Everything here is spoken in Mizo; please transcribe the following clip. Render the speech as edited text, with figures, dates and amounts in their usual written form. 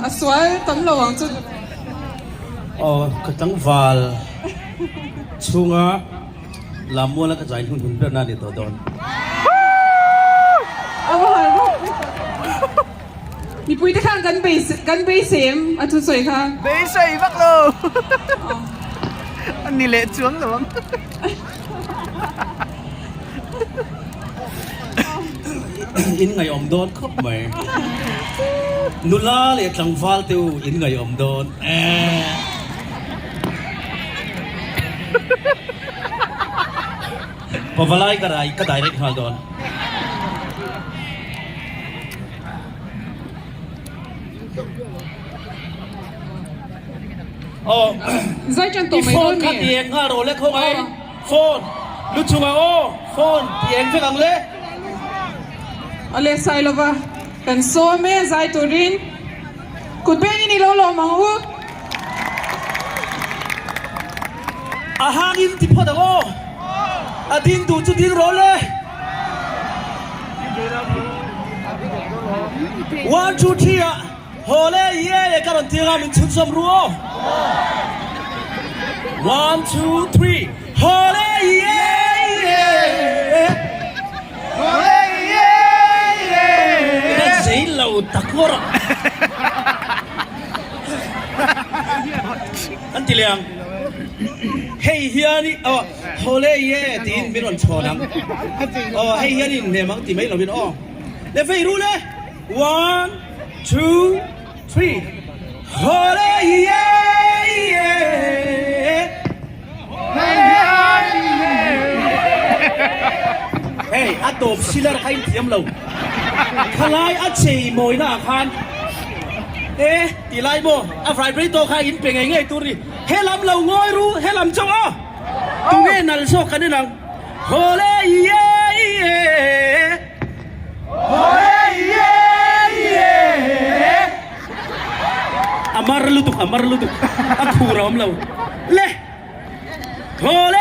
A sual tam lo ang chu. Aw ka tlangval chhunga Lammuala ka zai hnun hun ber na ni tawh dawn. A va han rawk ve. Mipui te khan kan beisei kan beisei em a thusawi kha. Beisei vak lo. A ni leh chuang lo ang. In ngaihawm dawn khawp mai. Nula leh tlangval te u in ngaihawm dawn e. Pavalai ka rai ka direct nghal dawn. Aw Zai tan tawh i mai phone dawn kha mi? ti eng nghal rawh le khawngaih. Phone lu chungah aw phone ti eng vek ang le. Awle Sailova kan sawm e zai turin kut bengin i lo lawm ang u. A hangin ti phawt ang aw. A ding duh chu ding rawh le. One two three ah haw le ye le ka rawn tir a min chhunzawm ru aw. One two three haw le ye ye. Ka zei lo tak ngawr a. An ti leh ang. Hei hian i aw haw le ye tiin min rawn chhawn ang. Aw hei hian i inhnem ang ti mai lovin aw. Le vei ru le. One, two, three. Haw le ye ye. Hei a tawp silar kha in thiam lo. Khalai a chei mawina ah khan e ti lai maw a vibrator kha in pe ngei ngei tur ni. He lam lo ngawi ru he lam chauh a tunge nal zawk kan en ang. Hawle ye ye. Hawle ye ye. A mar lutuk a mar lutuk a khur a awm lo. Le! Hawle!